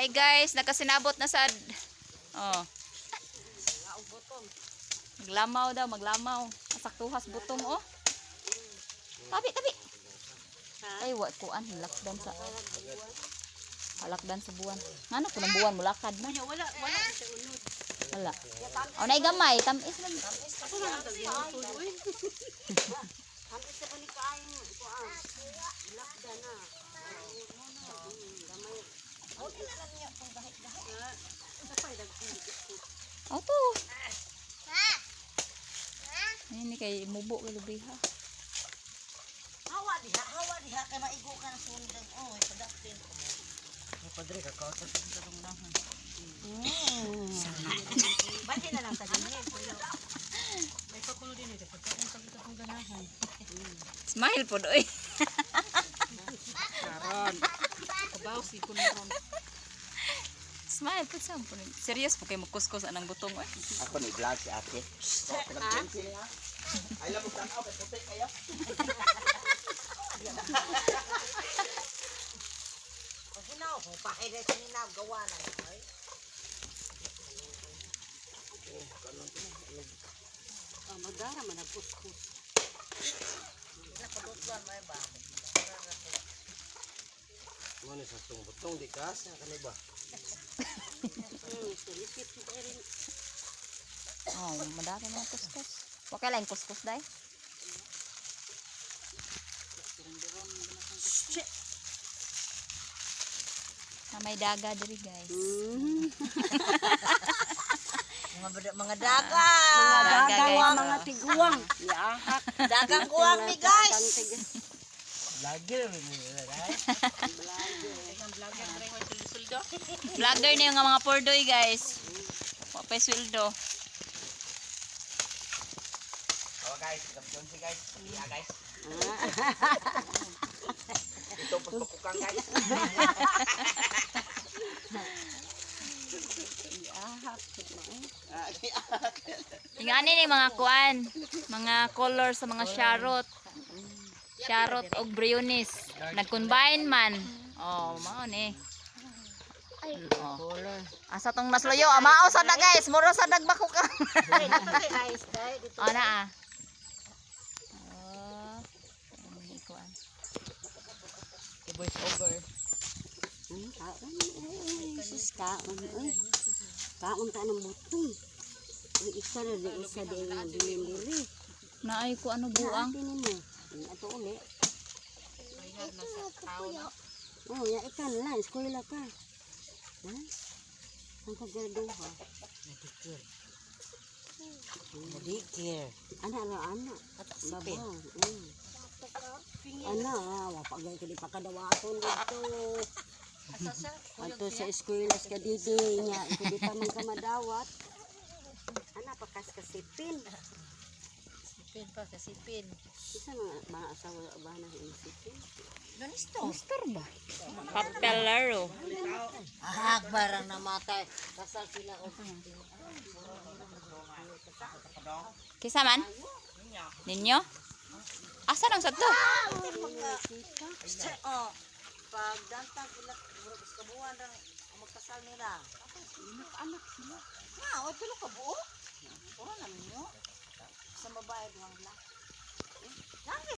Hi guys, nakasinabot na sad. Oh. Maglamaw daw, maglamaw. Masaktuhas butong oh. Tabi, tabi. Ay, wa kuan halakdan sa buwan. Ngano ko ng buwan mulakad man. Wala, wala sa unod. Wala. Oh, nay gamay, tamis man. Ako na lang tagin uy. Tamis sa ni kaayong kuan. Lakda na. Gamay. Oh to. Ay, ni kay mubo kay lubiha. Hawa diha kay maigo ka na sundan. Oy, padaktin ko. Padre, kakautos sa itong unahan. Bati na lang sa dinhi. May pakulo din ito. Pagkaon sa kita kong ganahan. Smile po doy. Karon. Kabaw si kuno ron. Smile po sa po. Serious po kay mukuskus anang butong oy. Ako ni vlog si ate. Ay, lamog tanaw, kay puti kayo. Kung hinaw, kung pakiray sa ninaw, gawa na. Ay. Ah, madara man ang kuskus. Napadutlan mo ba? Mo ni sa tong butong di ka sa kani ba? Sulisip ko rin. Oh, madami mga kuskus. Wa kay laing kuskus day. Na may daga diri guys. Mga daga. Mga Daga, daga, guys. mga tiguang. Yahak. Dagang kuwang mi guys. Vlogger ni nila dai. Vlogger na yung mga pordoy guys. Wa pay sweldo. Oh guys, gamjon si guys. Iya guys. Ito pagpakukang guys. Ingani ni mga kuan, mga color sa mga sharot. Sharot og briones. Nag-combine man. Oh, mao ni. Oh. Asa tong nasloyo? Amao sa na guys, muro sa nagbakukang. Ay, dito kay ice day dito. Oh na ah. Oh. Ini kuan. Voice over. Kaon, ay, sus, kaon, ay. Kaon ta ng butong. Uy, isa na di, isa di, nga bilin diri. Naay ko ano buang. Natin mo. Ato uli. Oh, ya ikan lang, eskwela ka. Ha? Ang paggraduha. Nadikir. Nadikir. Ana ra ana. Babaw. Ana, wa pa gay kini pakadawaton dito. Adto sa eskwela sa kadidi nya, kung di pa man ka madawat. Ana pakas kasipin. Sipin pa kasipin. Isa mga mga asawa ba na yung sipin? Nonisto. Mister ba? Papelero. Ah, barang namatay. Kasal sila og Kisa man? Ninyo? Asa nang sa to? Oh. Pag dantag ila murag sa kabuan ra magkasal nila. Anak sila. Nga, o tulo ka buo. Puro na ninyo. Sa babae duhang la.